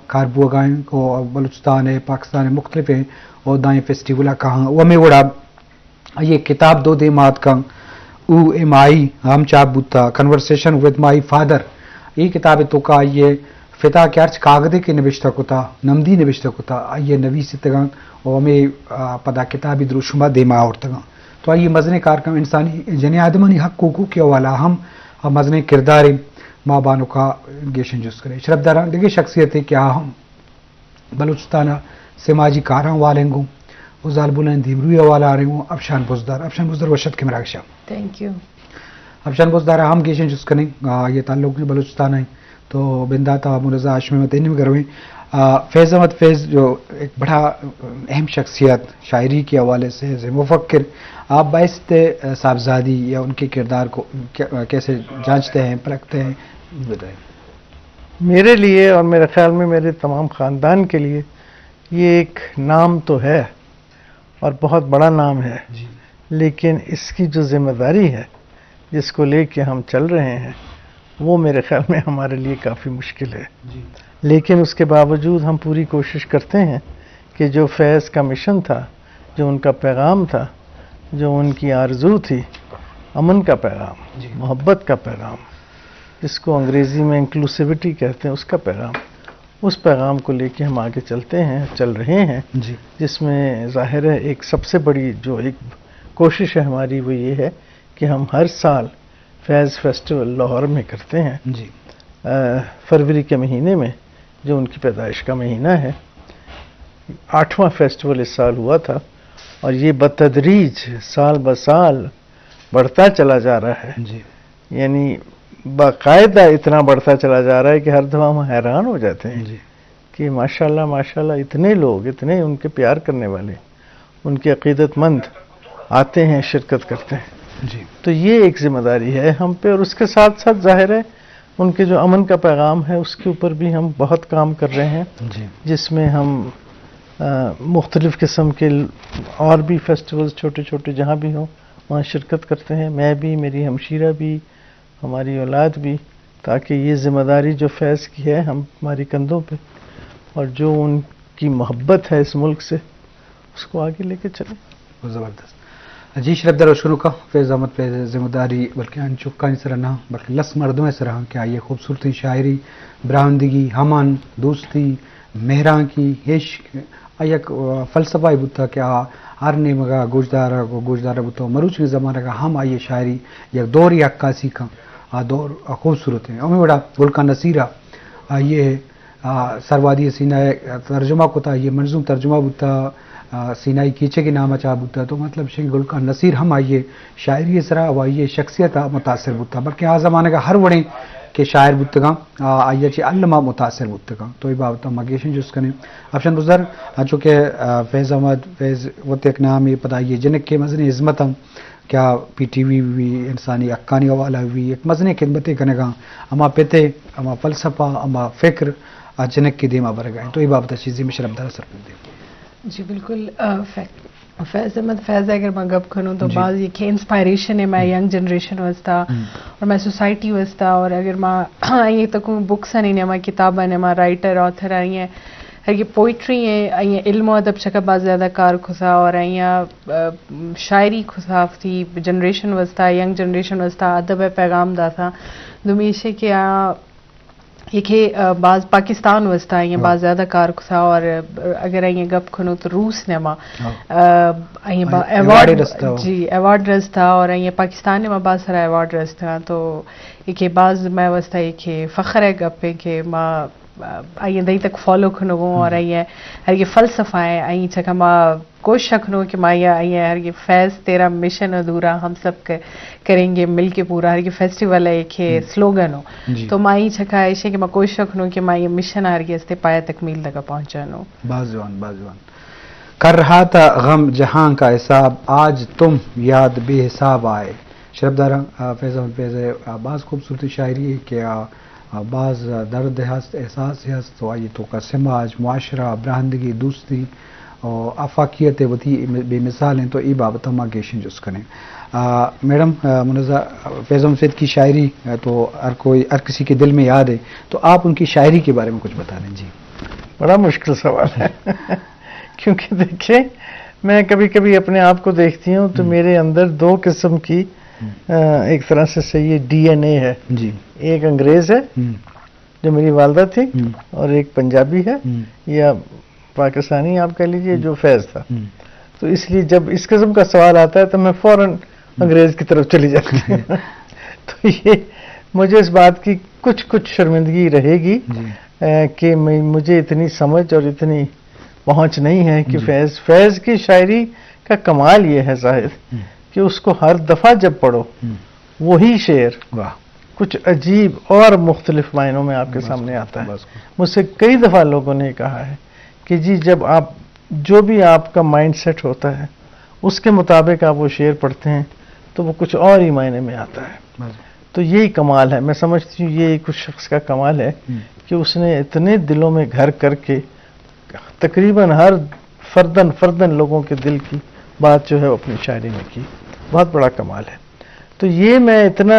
کار بوگائیں، او بلوچستان ہے، پاکستان ہے، مختلف ہیں، او دائیں فیسٹیول کہاں، وہ ہمیں وڑا یہ کتاب دو دے مات کن، او ایم آئی ہم چاپ بوتا، Conversation with My Father۔ یہ کتاب تو کا یہ فتا کہ ہرچ کاغذے کہ نوشتہ کتا، نمدی نوشتہ کتا، آئیے نویستگاں و ہمیں، آ، پدا کتابی دروشما دیما آورتگاں۔ تو آئیے مزنیں کارکم انسانی جنی آدمانی حق حقوق کے حوالہ ہم آ مزنیں کردارے ما بانکا گیشن جست کرے۔ شرف داراں دگہ شخصیتے کہ آ ہم بلوچستان سماجی کاراں والنگوں و زالبولانی دیمروی حوالہ آرنگوں افشان بزدار۔ افشان بزدار وشت کے مراگشا۔ Thank you. افشان بزدار ہم گیشن جست کنیں، آ، یہ تعلق نہیں بلوچستان ہے۔ تو بندات منزہ ہاشمی مت انم گرویں۔ آ، فیض احمد فیض جو ایک بڑا اہم شخصیت شاعری کے حوالے سے، سے مفکر، آپ بحث صاحبزادی یا ان کے کردار کو کیا-، کیسے جانچتے ہیں، پرکھتے ہیں، بتائیں۔ میرے لیے اور میرے خیال میں میرے تمام خاندان کے لیے یہ ایک نام تو ہے اور بہت بڑا نام ہے، جی۔ لیکن اس کی جو ذمہ داری ہے، جس کو لے کے ہم چل رہے ہیں، وہ میرے خیال میں ہمارے لیے کافی مشکل ہے۔ جی۔ لیکن اس کے باوجود ہم پوری کوشش کرتے ہیں کہ جو فیض کا مشن تھا، جو ان کا پیغام تھا، جو ان کی آرزو تھی، امن کا پیغام، جی۔ محبت کا پیغام، جس کو انگریزی میں انکلوسیوٹی کہتے ہیں، اس کا پیغام، اس پیغام کو لے کے ہم آگے چلتے ہیں، چل رہے ہیں، جی۔ جس میں ظاہر ہے ایک سب سے بڑی جو ایک کوشش ہے ہماری، وہ یہ ہے کہ ہم ہر سال فیض فیسٹیول لاہور میں کرتے ہیں۔ جی۔ آ، فروری کے مہینے میں، جو ان کی پیدائش کا مہینہ ہے، آٹھواں فیسٹیول اس سال ہوا تھا اور یہ بتدریج سال بہ سال بڑھتا چلا جا رہا ہے۔ جی۔ یعنی باقاعدہ اتنا بڑھتا چلا جا رہا ہے کہ ہر دفعہ ہم حیران ہو جاتے ہیں، جی۔ کہ ماشاءاللہ، ماشاءاللہ، اتنے لوگ، اتنے ان کے پیار کرنے والے، ان کے عقیدت مند آتے ہیں، شرکت کرتے ہیں۔ جی۔ تو یہ ایک ذمہ داری ہے ہم پہ، اور اس کے ساتھ ساتھ ظاہر ہے ان کے جو امن کا پیغام ہے، اس کے اوپر بھی ہم بہت کام کر رہے ہیں، جی۔ جس میں ہم، آ، مختلف قسم کے ل-، اور بھی فیسٹیولز چھوٹے چھوٹے جہاں بھی ہوں، وہاں شرکت کرتے ہیں۔ میں بھی، میری ہمشیرہ بھی، ہماری اولاد بھی، تاکہ یہ ذمہ داری جو فیض کی ہے ہم، ہمارے کندھوں پہ، اور جو ان کی محبت ہے اس ملک سے، اس کو آگے لے کے چلیں۔ زبردست۔ جی شرف در اشکنوکا، فیض احمد فیض ذمہ داری بلکہ ان چکانی سرا نہ، بلکہ لس مردم سرا کہ آئیے خوبصورتیں شاعری، براہندگی، ہمن، دوستی، مہرانکی، عشق، آ یک، آ، فلسفہ بوتا کہ آ ہر نیمگا گوشدارگ و گوشدارگ بوتا و مروچی زمانگا ہم آئی شاعری یک دوری عکاسی کن، آ دور خوبصورت ہیں۔ ہمیں وڑا گل خان نصیر آ، آئیے، آ، سروادی سینا ترجمہ کتا، یہ منظوم ترجمہ بوتا، آ، سینائی کیچے کے نام چاہ بوتا، تو مطلب شنگ گل خان نصیر ہم آئیے شاعری سرا و آئیے شخصیت آ متاثر بوتا، بلکہ آ زمانگا ہر وڑیں کہ شاعر بوتگاں، آ، آئی چی علما متاثر بوتگاں۔ تو یہ بابت ما گیشن جست کنیں۔ افشان بزر، آ، چونکہ، آ، فیض احمد فیض وت یک نامی، پدا یہ جنک کے مزنی عظمت ہم کیا پی ٹی وی بھی انسانی حقانی حوالہ بھی ایک مزنی خدمت کنگاں، ہما پتے، ہما فلسفہ، ہما فکر آ جنک کے دیما برگائیں۔ تو یہ بابت چیزیں میں شرف دار سر دیں۔ جی بالکل، آ، فیض احمد فیض اگر میں گپ کنوں تو، جی۔ بعض یہ کہ انسپائریشن ہے میں، ہم۔ ینگ جنریشن واسطہ، ہم۔ اور میں سوسائٹی واسطہ، اور اگر میں یہ تکوں بکس ہیں، میں کتاب ہیں، میں رائٹر، آتھر ہیں، ہر یہ پوئٹری ہیں، یہ علم و ادب چکا بعض زیادہ کار کھسا، اور یہ، آ، شاعری کھسا تھی جنریشن واسطہ، ینگ جنریشن واسطہ ادب پیغام دا تھا۔ دومی ایشے کہ آ، یہ کہ، آ، بعض پاکستان واسطہ یہ، ہاں۔ بعض زیادہ کار کھسا، اور، آ، اگر یہ گپ کھنو تو روس نے ما، ہاں۔ آ، یہ با-، ایوارڈ ایوارڈ رستا ہو۔ جی، ایوارڈ رستا، اور یہ پاکستان نے ما بعض سارا ایوارڈ رستا، تو یہ کہ بعض میں واسطہ یہ کہ فخر ہے گپ ہے کہ ما، آ، آئی دئی تک فالو کھنو گوں، اور، ہاں۔ یہ ہر یہ فلسفہ ہے، آئی چکا ما کوشش کنوں کہ ما یہ، یہ ہر یہ فیض تیرا مشن ادھورا ہم سب ک-، کریں گے مل کے پورا، ہر یہ فیسٹیول ہے کہ، ہم۔ سلوگن ہو۔ جی۔ تو ما یہ چکا ایشے کہ ما کوشش کنوں کہ ما یہ مشن ہر یہ استے پایا تکمیل تک پہنچانوں۔ باز جوان، باز جوان۔ کر رہا تھا غم جہاں کا حساب، آج تم یاد بے حساب آئے۔ شرف داراں، آ، فیض احمد فیض، آ، باز خوبصورت شاعری ہے کہ آ، آ، باز درد ہست، احساس ہست، تو آئی توکا سماج، معاشرہ، براہندگی، دوستی و آفاقیت وتی بے مثال ہیں، تو ای بابت ما گیشن جست کنیں۔ آ، میڈم، آ، منزہ، فیض احمد فیض کی شاعری، آ، تو ہر کوئی، ہر کسی کے دل میں یاد ہے، تو آپ ان کی شاعری کے بارے میں کچھ بتا دیں جی۔ بڑا مشکل سوال ہے۔ کیونکہ دیکھیں، میں کبھی کبھی اپنے آپ کو دیکھتی ہوں تو میرے اندر دو قسم کی، ایک طرح سے، سے یہ ڈی این اے ہے۔ جی۔ ایک انگریز ہے، جو میری والدہ تھی، اور ایک پنجابی ہے، یا پاکستانی آپ کہہ لیجئے، جو فیض تھا۔ تو اس لیے جب اس قسم کا سوال آتا ہے تو میں فوراً انگریز کی طرف چلی جاتی ہوں۔ تو یہ، مجھے اس بات کی کچھ کچھ شرمندگی رہے گی، جی۔ اے، کہ میں، مجھے اتنی سمجھ اور اتنی پہنچ نہیں ہے کہ جی۔ فیض، فیض کی شاعری کا کمال یہ ہے، زاہد، کہ اس کو ہر دفعہ جب پڑھو، وہی شعر واہ۔ کچھ عجیب اور مختلف معنوں میں آپ کے بس، سامنے آتا ہے۔ بس، بس۔ مجھ سے کئی دفعہ لوگوں نے کہا ہے کہ جی، جب آپ، جو بھی آپ کا مائنڈ سیٹ ہوتا ہے، اس کے مطابق آپ وہ شعر پڑھتے ہیں، تو وہ کچھ اور ہی معنی میں آتا ہے۔ بس۔ تو یہی کمال ہے، میں سمجھتی ہوں، یہ کچھ شخص کا کمال ہے کہ اس نے اتنے دلوں میں گھر کر کے تقریباً ہر فرداً فرداً لوگوں کے دل کی بات جو ہے، وہ اپنی شاعری میں کی۔ بہت بڑا کمال ہے۔ تو یہ میں اتنا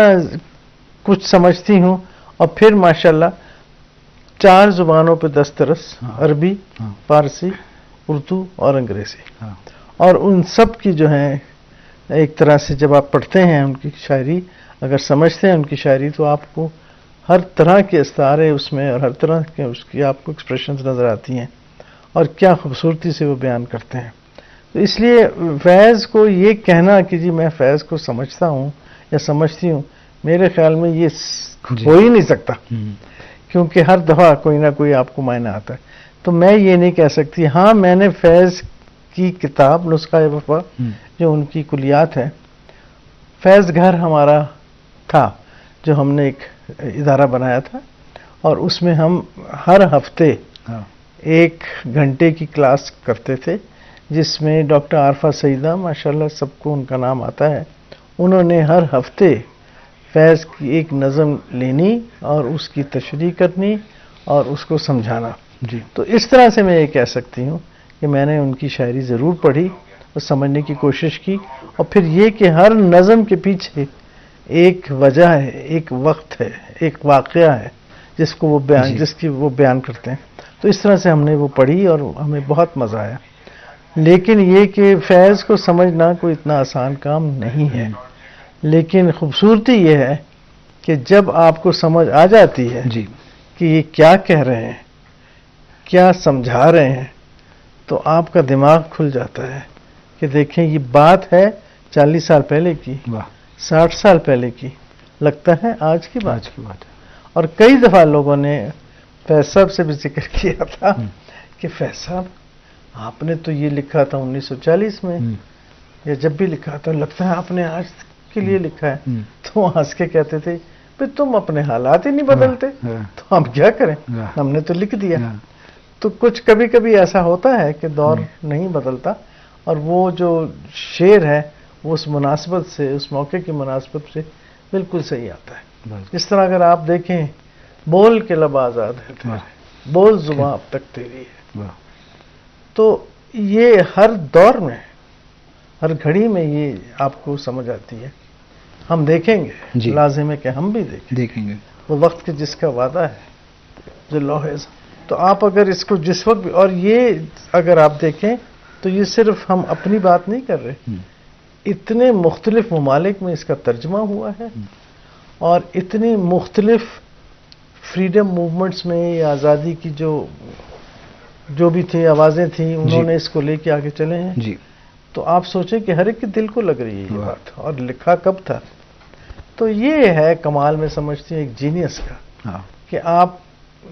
کچھ سمجھتی ہوں، اور پھر ماشاءاللہ چار زبانوں پہ دسترس، ہاں۔ عربی، ہاں۔ فارسی، اردو اور انگریزی۔ ہاں۔ اور ان سب کی جو ہے، ایک طرح سے جب آپ پڑھتے ہیں ان کی شاعری، اگر سمجھتے ہیں ان کی شاعری، تو آپ کو ہر طرح کے استعارے اس میں اور ہر طرح کے اس کی آپ کو ایکسپریشنز نظر آتی ہیں، اور کیا خوبصورتی سے وہ بیان کرتے ہیں۔ تو اس لیے فیض کو یہ کہنا کہ جی میں فیض کو سمجھتا ہوں یا سمجھتی ہوں، میرے خیال میں یہ س-، جی۔ ہو ہی نہیں سکتا، ہوں۔ کیونکہ ہر دفعہ کوئی نہ کوئی آپ کو معنی آتا ہے۔ تو میں یہ نہیں کہہ سکتی۔ ہاں، میں نے فیض کی کتاب نسخہ وفا، ہوں۔ جو ان کی کلیات ہیں، فیض گھر ہمارا تھا، جو ہم نے ایک ادارہ بنایا تھا، اور اس میں ہم ہر ہفتے ہاں۔ ایک گھنٹے کی کلاس کرتے تھے، جس میں ڈاکٹر عارفہ سعیدہ، ماشاءاللہ سب کو ان کا نام آتا ہے، انہوں نے ہر ہفتے فیض کی ایک نظم لینی اور اس کی تشریح کرنی اور اس کو سمجھانا۔ جی۔ تو اس طرح سے میں یہ کہہ سکتی ہوں کہ میں نے ان کی شاعری ضرور پڑھی اور سمجھنے کی کوشش کی، اور پھر یہ کہ ہر نظم کے پیچھے ایک وجہ ہے، ایک وقت ہے، ایک واقعہ ہے، جس کو وہ بیان، جی۔ جس کی وہ بیان کرتے ہیں۔ تو اس طرح سے ہم نے وہ پڑھی اور ہمیں بہت مزہ آیا۔ لیکن یہ کہ فیض کو سمجھنا کوئی اتنا آسان کام نہیں ہے۔ ہوں۔ لیکن خوبصورتی یہ ہے کہ جب آپ کو سمجھ آ جاتی ہے، جی۔ کہ یہ کیا کہہ رہے ہیں، کیا سمجھا رہے ہیں، تو آپ کا دماغ کھل جاتا ہے کہ دیکھیں، یہ بات ہے چالیس سال پہلے کی، واہ۔ ساٹھ سال پہلے کی، لگتا ہے آج کی بات۔ آج کی بات ہے۔ اور کئی دفعہ لوگوں نے فیض صاحب سے بھی ذکر کیا تھا، ہم۔ کہ فیض صاحب، آپ نے تو یہ لکھا تھا انیس سو چالیس میں، ہم۔ یا جب بھی لکھا تھا، لگتا ہے آپ نے آج کے لیے، ہم۔ لکھا ہے۔ ہم۔ تو ہنس کے کہتے تھے، "بھئی، تم اپنے حالات ہی نہیں، ہاں، بدلتے، ہاں۔ تو ہم کیا کریں؟ ہاں۔ ہم نے تو لکھ دیا۔" ہاں۔ تو کچھ کبھی کبھی ایسا ہوتا ہے کہ دور، ہم۔ نہیں بدلتا، اور وہ جو شعر ہے، وہ اس مناسبت سے، اس موقع کی مناسبت سے بالکل صحیح آتا ہے۔ بس۔ جس طرح اگر آپ دیکھیں، "بول کے لب آزاد ہے تیرے، واہ۔ بول زباں اب تک تیری ہے۔" واہ۔ تو یہ ہر دور میں، ہر گھڑی میں یہ آپ کو سمجھ آتی ہے۔ ہم دیکھیں گے، جی۔ لازم ہے کہ ہم بھی دیکھیں۔ دیکھیں گے۔ وہ وقت کے جس کا وعدہ ہے، جو لوح ازل۔ تو آپ اگر اس کو جس وقت بھی، اور یہ اگر آپ دیکھیں تو یہ صرف ہم اپنی بات نہیں کر رہے، ہم۔ اتنے مختلف ممالک میں اس کا ترجمہ ہوا ہے، ہم۔ اور اتنی مختلف فریڈم موومنٹس میں یا آزادی کی جو، جو بھی تھے، آوازیں تھیں، انہوں، جی۔ نے اس کو لے کے آگے چلے ہیں۔ جی۔ تو آپ سوچیں کہ ہر ایک کے دل کو لگ رہی ہے یہ، واہ۔ بات، اور لکھا کب تھا؟ تو یہ ہے کمال، میں سمجھتی ہوں، ایک جینیس کا، ہاں۔ کہ آپ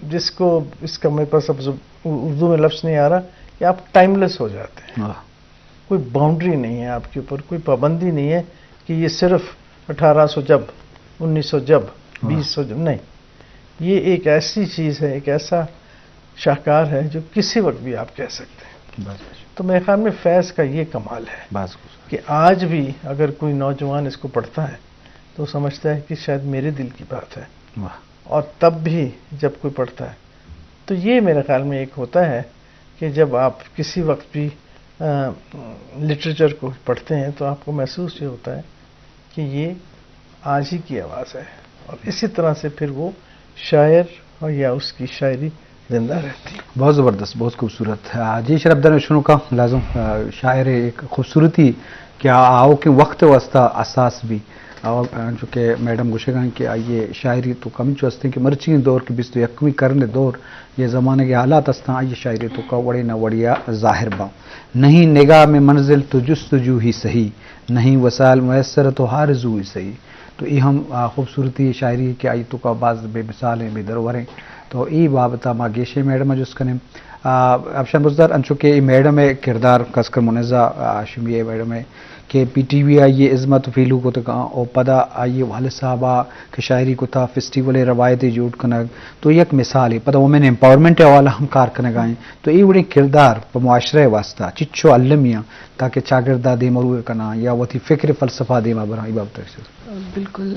جس کو، اس کا میرے پاس اب زب-، اردو میں لفظ نہیں آ رہا، کہ آپ ٹائملیس ہو جاتے ہیں۔ واہ۔ کوئی باؤنڈری نہیں ہے آپ کے اوپر، کوئی پابندی نہیں ہے کہ یہ صرف اٹھارہ سو جب، انیس سو جب، واہ۔ بیس سو جب، نہیں۔ یہ ایک ایسی چیز ہے، ایک ایسا شاہکار ہے جو کسی وقت بھی آپ کہہ سکتے ہیں۔ بس، بس۔ تو میرے خیال میں فیض کا یہ کمال ہے، بس، بس۔ کہ آج بھی اگر کوئی نوجوان اس کو پڑھتا ہے تو سمجھتا ہے کہ شاید میرے دل کی بات ہے۔ واہ۔ اور تب بھی جب کوئی پڑھتا ہے تو یہ میرے خیال میں ایک ہوتا ہے کہ جب آپ کسی وقت بھی، آ، لٹریچر کو پڑھتے ہیں تو آپ کو محسوس یہ ہوتا ہے کہ یہ آج ہی کی آواز ہے، اور اسی طرح سے پھر وہ شاعر اور یا اس کی شاعری زندہ رہتی۔ بہت زبردست، بہت خوبصورت۔ آ، جی شرف دار اشکنوکاں، لازم، آ، شاعر ایک خوبصورتی کہ آ آؤکیں وقت واسطہ حساس بی۔ اور چونکہ میڈم گوشگا ایں کہ آئی شاعری توکا ہمینچو ہستیں کہ مرچی دور کہ بیست و یکمی قرن دور، یہ زمانے کے حالات ہستاں، آئی شاعری توکا وڑے نہ وڑیا ظاہر باں۔ نہیں نگاہ میں منزل تو جستجو ہی سہی، نہیں وسائل میسر تو آرزو ہی سہی۔ تو اے ہم، آ، خوبصورتی شاعری کہ آئی توکا باز بے مثال ایں، بے درور ایں۔ تو اے بابتا ما گیشیں میڈم ءَ جست کنیں۔ آ، افشان بزدار، انچو کہ اے میڈم ءِ کردار، خاص کر منزہ ہاشمی ءِ میڈم ءِ کہ پی ٹی وی آئی ءِ ہزمت ءُ فیلو کتگ اَنت، او پدا آئی ءِ والد صاحب ءَ کہ شاعری کتا، فیسٹیول ءِ روایتے جوڑ کنگ، تو یک مثالے۔ پدا وومن امپاورمنٹ ءِ حوالہ ہم کار کنگ ءَ ایں۔ تو اے وڑیں کردار پہ معاشرہ ءِ واسطہ چچو المی اَنت تاکہ چاگرد ءَ دیما روئے کناں یا وتی فکر ءُ فلسفہ ءَ دیما براں، اے بابت ءَ؟ بالکل۔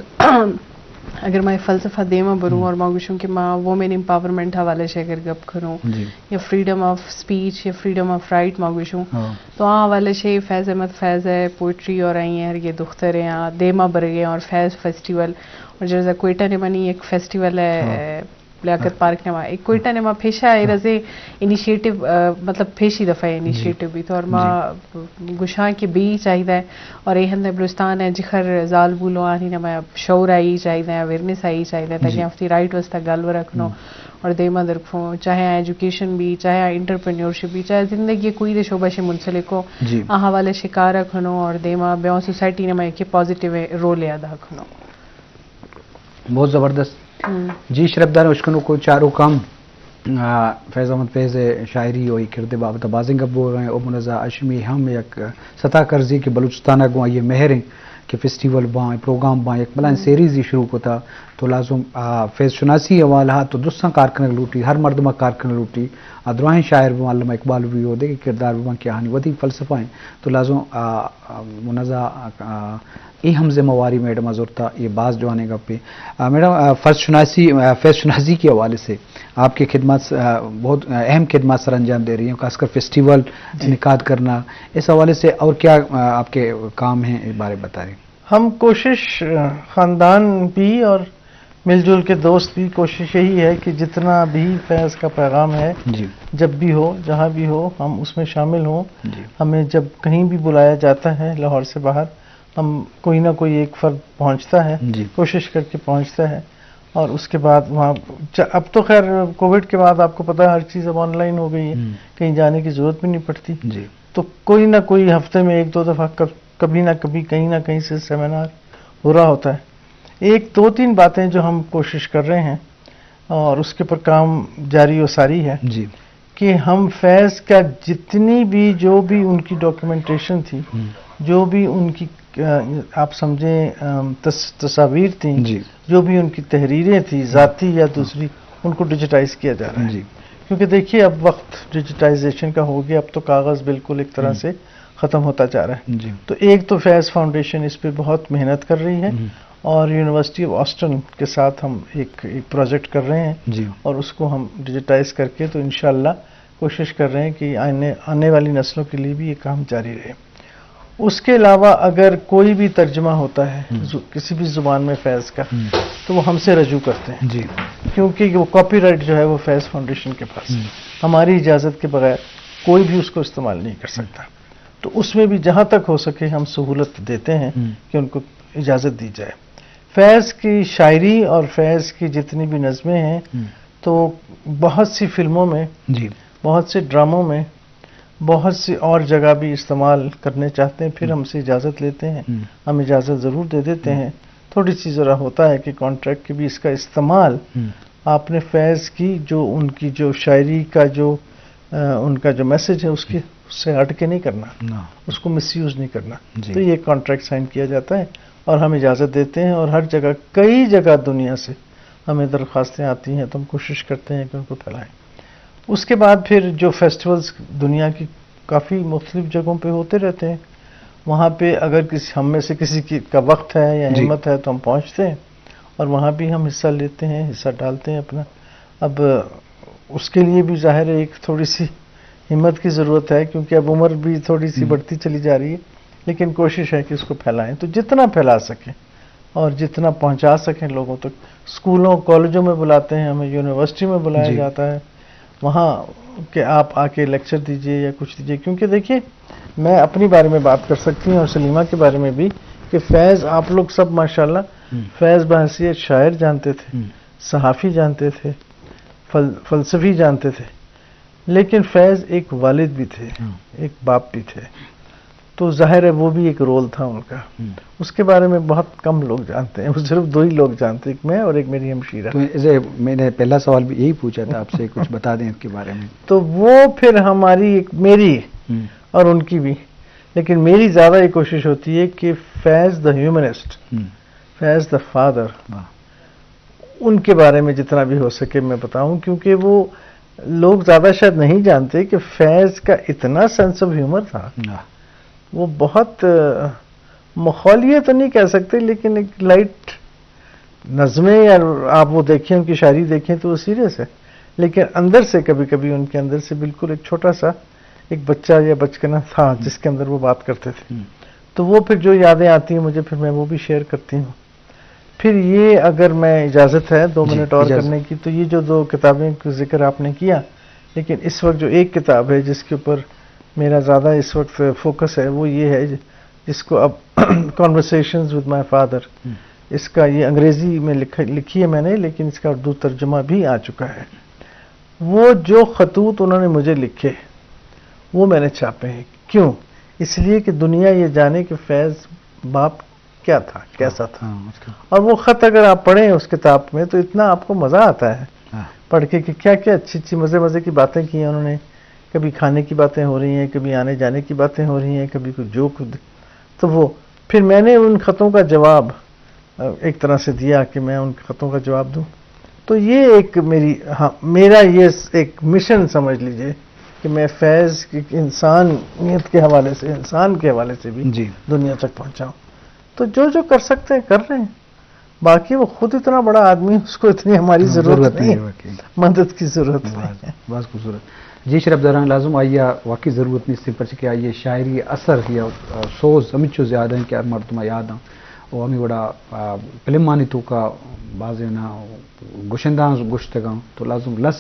اگر ما فلسفہ دیما بروں، ہم۔ اور ما گوشوں کہ ما وومن امپاورمنٹ حوالے سے اگر گپ کروں، جی۔ یا فریڈم آف اسپیچ یا فریڈم آف رائٹ ما گوشوں، ہاں۔ تو آ حوالے سے فیض احمد فیض ءِ پوئٹری اور آئی ءِ ہر یہ دختر ایں، آ دیما برگ ءَ ایں اور فیض فیسٹیول اور جیسا کوئٹہ نے منی ایک فیسٹیول ہے، ہاں۔ لیاقت پارک نے ما، ایک کوئٹہ نے ما پیشہ اے رزے انیشیٹو، آ، مطلب پیشی دفعہ جی۔ انیشیٹو بیت اور ما جی۔ گوشاں کہ بی چاہیدہ اے اور اے ہند بلوچستان ءِ جخر زالبول آنی نے ما شعور آئی چاہیدہ اے، اویئرنس آئی چاہیدہ اے، تاکہ جی۔ آ وتی رائٹ واسطہ گل ورا کنوں ہم۔ اور دیما در کھوں، چاہے آ ایجوکیشن بی، چاہے آ انٹرپرینیورشپ بی، چاہے زندگی ءِ کوئی دے شعبہ سے منسلک ہو، جی۔ آ حوالے سے کار کنوں اور دیما بیاں سوسائٹی نے ما ایک پازیٹیو رول ادا کنوں۔ بہت زبردست۔ ہم۔ جی شرفدار اشکنوک ءُ چاروکاں، آ، فیض احمد فیض ءِ شاعری ءُ اے کرد ءِ بابت ءَ بازیں گپ بوگ ءَ ایں، او منزہ ہاشمی ہم یک ستا کرزی کہ بلوچستان ءَ گوں آئی ءِ مہر ایں کہ فیسٹیول باں، پروگرام باں، یک بلائیں ہم۔ سیریزے شروع کتا، تو لازم، آ، فیض شناسی ءِ حوالہ ءَ تو درستاں کار کنگ لوٹی، ہر مردم ءَ کار کنگ لوٹی، آ دراہیں شاعر باں، علامہ اقبال بی ءُ دگہ کردار باں کہ آہانی وتی فلسفہ ایں، تو لازم، آ، آ، منزہ، آ، اے ہم ذمہ واری میڈم ءَ زرتا، اے باز جوانیں گپے۔ آ، میڈم، آ، فرض شناسی، آ، فیض شناسی کے حوالے سے آپ کی خدمات، آ، بہت، آ، اہم خدمات سر انجام دے رہی ہیں، خاص کر فیسٹیول جی۔ انعقاد کرنا، اس حوالے سے اور کیا، آ، آپ کے کام ہیں، اس بارے بتائیں۔ ہم کوشش، آ، خاندان بھی اور مل جل کے دوست بھی، کوشش یہی ہے کہ جتنا بھی فیض کا پیغام ہے، جی۔ جب بھی ہو، جہاں بھی ہو، ہم اس میں شامل ہوں۔ جی۔ ہمیں جب کہیں بھی بلایا جاتا ہے لاہور سے باہر، ہم کوئی نہ کوئی ایک فرد پہنچتا ہے، جی۔ کوشش کر کے پہنچتا ہے، اور اس کے بعد وہاں چ-، اب تو خیر کووڈ کے بعد آپ کو پتہ ہے ہر چیز اب آن لائن ہو گئی ہے، ہم۔ کہیں جانے کی ضرورت بھی نہیں پڑتی۔ جی۔ تو کوئی نہ کوئی ہفتے میں ایک دو دفعہ کب-، کبھی نہ کبھی کہیں نہ کہیں سے سیمینار ہو رہا ہوتا ہے۔ ایک دو تین باتیں جو ہم کوشش کر رہے ہیں اور اس کے پر کام جاری و ساری ہے، جی۔ کہ ہم فیض کا جتنی بھی، جو بھی ان کی ڈاکیومنٹیشن تھی، ہم۔ جو بھی ان کی، آ، آپ سمجھیں، آ، تص-، تصاویر تھیں، جی۔ جو بھی ان کی تحریریں تھیں، ہم۔ ذاتی یا دوسری، ان کو ڈیجیٹائز کیا جا رہا ہے۔ جی۔ کیونکہ دیکھیے، اب وقت ڈیجیٹائزیشن کا ہو گیا، اب تو کاغذ بالکل ایک طرح ہم۔ سے ختم ہوتا جا رہا ہے۔ جی۔ تو ایک تو فیض فاؤنڈیشن اس پہ بہت محنت کر رہی ہے، ہم۔ اور یونیورسٹی آف آسٹن کے ساتھ ہم ایک، ایک پروجیکٹ کر رہے ہیں، جی۔ اور اس کو ہم ڈیجیٹائز کر کے تو انشاءاللہ کوشش کر رہے ہیں کہ آنے، آنے والی نسلوں کے لیے بھی یہ کام جاری رہے۔ اس کے علاوہ اگر کوئی بھی ترجمہ ہوتا ہے، ہم۔ زو-، کسی بھی زبان میں فیض کا، ہم۔ تو وہ ہم سے رجوع کرتے ہیں۔ جی۔ کیونکہ وہ کاپی رائٹ جو ہے وہ فیض فاؤنڈیشن کے پاس ہے۔ ہم۔ ہماری اجازت کے بغیر کوئی بھی اس کو استعمال نہیں کر سکتا۔ تو اس میں بھی جہاں تک ہو سکے ہم سہولت دیتے ہیں ہم۔ کہ ان کو اجازت دی جائے۔ فیض کی شاعری اور فیض کی جتنی بھی نظمیں ہیں، ہم۔ تو بہت سی فلموں میں، جی۔ بہت سے ڈراموں میں، بہت سی اور جگہ بھی استعمال کرنے چاہتے ہیں، پھر ہم۔ ہم سے اجازت لیتے ہیں۔ ہم۔ ہم اجازت ضرور دے دیتے ہم۔ ہیں۔ تھوڑی سی ذرا ہوتا ہے کہ کانٹریکٹ کی بھی اس کا استعمال ہم۔ آپ نے فیض کی جو، ان کی جو شاعری کا جو، آ، ان کا جو میسج ہے، اس کی، اس سے ہٹ کے نہیں کرنا، نہ۔ اس کو مس یوز نہیں کرنا۔ جی۔ تو یہ کانٹریکٹ سائن کیا جاتا ہے اور ہم اجازت دیتے ہیں، اور ہر جگہ، کئی جگہ دنیا سے ہمیں درخواستیں آتی ہیں، تو ہم کوشش کرتے ہیں کہ ان کو پھیلائیں۔ اس کے بعد پھر جو فیسٹیولز دنیا کی کافی مختلف جگہوں پہ ہوتے رہتے ہیں، وہاں پہ اگر کسی، ہم میں سے کسی کی، کا وقت ہے یا جی۔ ہمت ہے، تو ہم پہنچتے ہیں اور وہاں بھی ہم حصہ لیتے ہیں، حصہ ڈالتے ہیں اپنا۔ اب اس کے لیے بھی ظاہر ہے ایک تھوڑی سی ہمت کی ضرورت ہے، کیونکہ اب عمر بھی تھوڑی سی ہم۔ بڑھتی چلی جا رہی ہے، لیکن کوشش ہے کہ اس کو پھیلائیں، تو جتنا پھیلا سکیں اور جتنا پہنچا سکیں لوگوں تک۔ اسکولوں، کالجوں میں بلاتے ہیں، ہمیں یونیورسٹی میں بلایا جی۔ جاتا ہے، وہاں کہ آپ آ کے لیکچر دیجیے یا کچھ دیجیے، کیونکہ دیکھیے، میں اپنی بارے میں بات کر سکتی ہوں اور سلیمہ کے بارے میں بھی، کہ فیض، آپ لوگ سب ماشاءاللہ فیض بحیثیت شاعر جانتے تھے، صحافی جانتے تھے، فل-، فلسفی جانتے تھے، لیکن فیض ایک والد بھی تھے، ایک باپ بھی تھے۔ تو ظاہر ہے وہ بھی ایک رول تھا ان کا۔ اس کے بارے میں بہت کم لوگ جانتے ہیں، وہ صرف دو ہی لوگ جانتے ہیں، ایک میں اور ایک میری ہمشیرہ۔ تو اسے میں نے پہلا سوال بھی یہی پوچھا تھا آپ سے، کچھ بتا دیں اس کے بارے میں۔ تو وہ پھر ہماری ایک، میری اور ان کی بھی، لیکن میری زیادہ یہ کوشش ہوتی ہے کہ فیض the humanist، Faiz the father، ان کے بارے میں جتنا بھی ہو سکے میں بتاؤں، کیونکہ وہ لوگ زیادہ شاید نہیں جانتے کہ فیض کا اتنا سینس آف ہیومر تھا۔ وہ بہت، آ، مخالیہ تو نہیں کہہ سکتے، لیکن ایک لائٹ نظمیں، یا آپ وہ دیکھیں، ان کی شاعری دیکھیں تو وہ سیریس ہے، لیکن اندر سے کبھی کبھی ان کے اندر سے بالکل ایک چھوٹا سا ایک بچہ یا بچکنا تھا جس کے اندر وہ بات کرتے تھے۔ تو وہ پھر جو یادیں آتی ہیں مجھے، پھر میں وہ بھی شیئر کرتی ہوں۔ پھر یہ اگر میں اجازت ہے دو منٹ اور کرنے کی، تو یہ جو دو کتابیں کا ذکر آپ نے کیا، لیکن اس وقت جو ایک کتاب ہے جس کے اوپر میرا زیادہ اس وقت فوکس ہے، وہ یہ ہے جس کو اب Conversations with my father، اس کا، یہ انگریزی میں لکھ-، لکھی ہے میں نے، لیکن اس کا اردو ترجمہ بھی آ چکا ہے۔ وہ جو خطوط انہوں نے مجھے لکھے، وہ میں نے چھاپے ہیں۔ کیوں؟ اس لیے کہ دنیا یہ جانے کہ فیض باپ کیا تھا، کیسا تھا۔ اور وہ خط اگر آپ پڑھیں اس کتاب میں، تو اتنا آپ کو مزہ آتا ہے پڑھ کے کہ کیا کیا اچھی اچھی مزے مزے کی باتیں کی ہیں انہوں نے۔ کبھی کھانے کی باتیں ہو رہی ہیں، کبھی آنے جانے کی باتیں ہو رہی ہیں، کبھی کوئی جوک۔ تو وہ، پھر میں نے ان خطوں کا جواب، آ، ایک طرح سے دیا کہ میں ان خطوں کا جواب دوں۔ تو یہ ایک میری، ہاں، میرا یہ ایک مشن سمجھ لیجئے کہ میں فیض کی انسانیت کے حوالے سے، انسان کے حوالے سے بھی دنیا تک پہنچاؤں۔ تو جو جو کر سکتے ہیں کر رہے ہیں، باقی وہ خود اتنا بڑا آدمی، اس کو اتنی ہماری ضرورت نہیں ہے، مدد کی ضرورت نہیں ہے۔ بس خوبصورت۔ جی شرف داران، لازم آئی ءَ واقعی ضرورت نیست، پرچہ کہ آئی ءِ شاعری اثر یا سوز ہمینچو زیادہ ہیں کہ ہر مردم ءَ یاد ہیں۔ و ہمیں وڑا، آ، فلمانی توکا بازینا گشنداں گشتگاں، تو لازم لس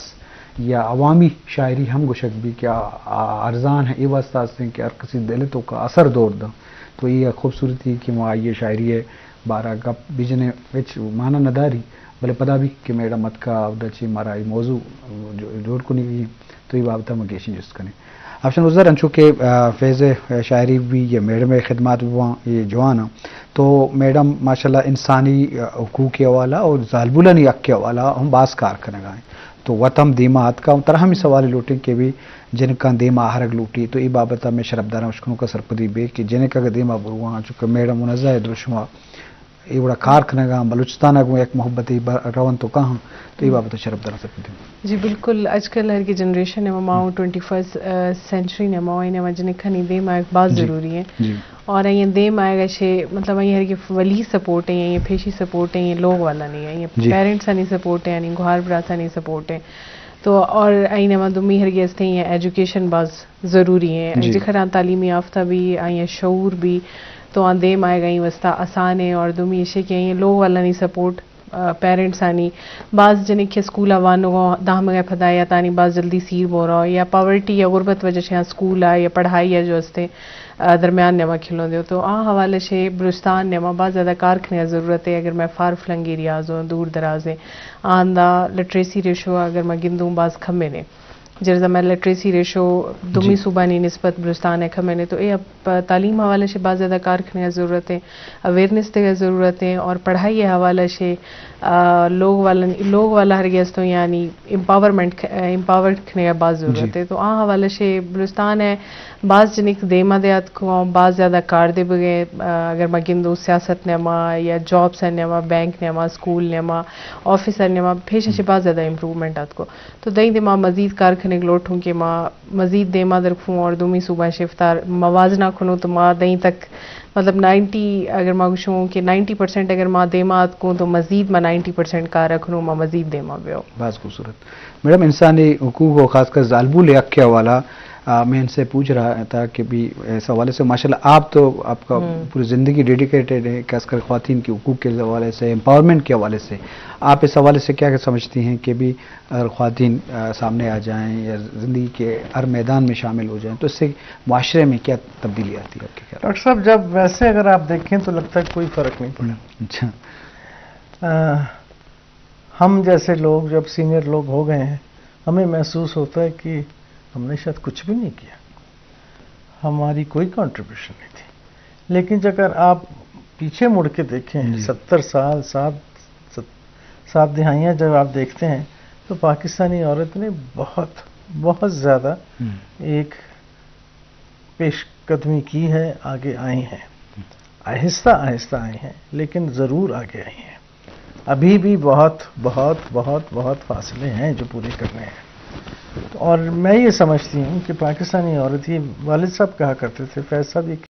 یا عوامی شاعری ہم گشگ بی کہ آ، آ، ارزان ہے، اے واسطہ ہستیں کہ ہر کسی دل توکا اثر دور داں۔ تو یہ خوبصورتی کہ ما آئی ءِ شاعری ءِ بارہ گپ بجنیں، ہچ معنی نداری، بلے پدا بھی کہ میڈم اتکا اودا چی مارا اے موضوع جو-، جوڑ کنگی، تو اے بابت ءَ ما گیشیں جست کنیں۔ افشان گزر، انچو کہ، آ، فیض ءِ شاعری بھی یا میڈم ءِ خدمات بھی بواں، اے جوان آں۔ تو میڈم ماشاءاللہ انسانی، آ، حقوق ءِ حوالہ اور زالبولانی حق ءِ حوالہ ہم باز کار کنگا ہیں۔ تو وت ہم دیما آتکا، ترا ہم اے سوال لوٹیں کہ بھی جنکاں دیما آہرگ لوٹی، تو اے بابت ءَ میں شرفداراں اشکنوکا سرپدی بے کہ جنک اگر دیما برواں، چونکہ میڈم منزہ ءِ دروشما اے وڑا کار کنگا، بلوچستان ءَ گوں یک محبتے بر-، رونت و کاہاں، تو اے بابت ءَ شرفداراں سرپدی۔ جی بالکل، اج کل ہر کہ جنریشن ءِ ما، ما ٹوئنٹی فرسٹ سینچری ءِ ما، آئی ءِ ما جنکانی دیم آیگ باز ضروری ہیں۔ اور آئی دیم آیگ ءَ شے، مطلب آئی ہر کہ ولی سپورٹ ہیں، آئی پیشی سپورٹ ہیں، لوگ والا نہیں ہے، آئی پیرنٹس آنی سپورٹ ہیں، آنی گوہار براسانی سپورٹ ہیں۔ تو اور آئی ءِ ما دومی ہر کہ ہستے ہیں ایجوکیشن باز ضروری ہیں۔ جی۔ جکھر آں تعلیم یافتہ بھی، آئی شعور بھی، تو آں دیم آئے گا، آئی واسطہ آسان ہے۔ اور دومی ایشے کہ آئی لوگ والا نی سپورٹ، آ، پیرنٹس آنی، باز جنک کہ اسکول آ وانگو دہمگ ءَ پدا یا تانی باز جلدی سیر بورو یا پاورٹی یا غربت وجہ سے آں اسکول آ یا پڑھائی آ جو ہستے، آ، درمیان نیما کھلون دیو۔ تو آ حوالے سے بلوچستان نیما باز زیادہ کار کھنے ضرورت ہے۔ اگر میں فار فلنگ ایریاز ہوں، دور دراز ہیں، آندا لٹریسی ریشو اگر میں گندوں باز کم ہے۔ جرزا میں لٹریسی ریشو دومی صوبانی نسبت بلوچستان ءَ کم ہے، تو اے اب تعلیم حوالے سے باز زیادہ کار کھنے ضرورت ہے، اویئرنس تے ضرورت ہے، اور پڑھائی حوالے سے، آ، لوگ والا، لوگ والا ہر گیس تو یعنی امپاورمنٹ، امپاور کھنے باز ضرورت ہے۔ تو آ حوالے سے بلوچستان ءَ باز جنک دیما دیات کو باز زیادہ کار دے بگے، آ، اگر ما گندو سیاست نیما یا جابس نیما، بینک نیما، اسکول نیما، آفیسر نیما، پیش سے باز زیادہ امپروومنٹ آت کو۔ تو دائیں دے ما مزید کار کنگ لوٹوں کہ ما مزید دیما در کھوں اور دومی صوبہ شفتار موازنہ کنوں تو ما دائیں تک مطلب نائنٹی، اگر ما گوشوں کہ نائنٹی پرسنٹ اگر ما دیما اتکوں تو مزید ما نائنٹی پرسنٹ کار کنوں، ما مزید دیما بیو۔ باز خوبصورت۔ میڈم، انسانی حقوق و خاص کر زالبول حق کے حوالہ، آ، میں ان سے پوچھ رہا تھا کہ بھی اس حوالے سے، ماشاءاللہ، آپ تو، آپ کا پوری زندگی ڈیڈیکیٹڈ ہے، خاص کر خواتین کے حقوق کے حوالے سے، امپاورمنٹ کے حوالے سے۔ آپ اس حوالے سے کیا سمجھتی ہیں کہ بھی اگر خواتین، آ، سامنے آ جائیں یا زندگی کے ہر میدان میں شامل ہو جائیں تو اس سے معاشرے میں کیا تبدیلی آتی ہے آپ کے خیال میں؟ ڈاکٹر صاحب، جب ویسے اگر آپ دیکھیں تو لگتا ہے کوئی فرق نہیں پڑا۔ اچھا۔ آ، ہم جیسے لوگ جب سینئر لوگ ہو گئے ہیں، ہمیں محسوس ہوتا ہے کہ ہم نے شاید کچھ بھی نہیں کیا، ہماری کوئی کنٹریبیوشن نہیں تھی۔ لیکن اگر آپ پیچھے مڑ کے دیکھیں، جی۔ ستر سال، سات، ست-، سات دہائیاں جب آپ دیکھتے ہیں، تو پاکستانی عورت نے بہت، بہت زیادہ ہم۔ ایک پیش قدمی کی ہے، آگے آئی ہیں، آہستہ آہستہ آئی ہیں، لیکن ضرور آگے آئی ہیں۔ ابھی بھی بہت، بہت، بہت، بہت فاصلے ہیں جو پورے کرنے ہیں۔ اور میں یہ سمجھتی ہوں کہ پاکستانی عورت، یہ والد صاحب کہا کرتے تھے، فیض صاحب، یہ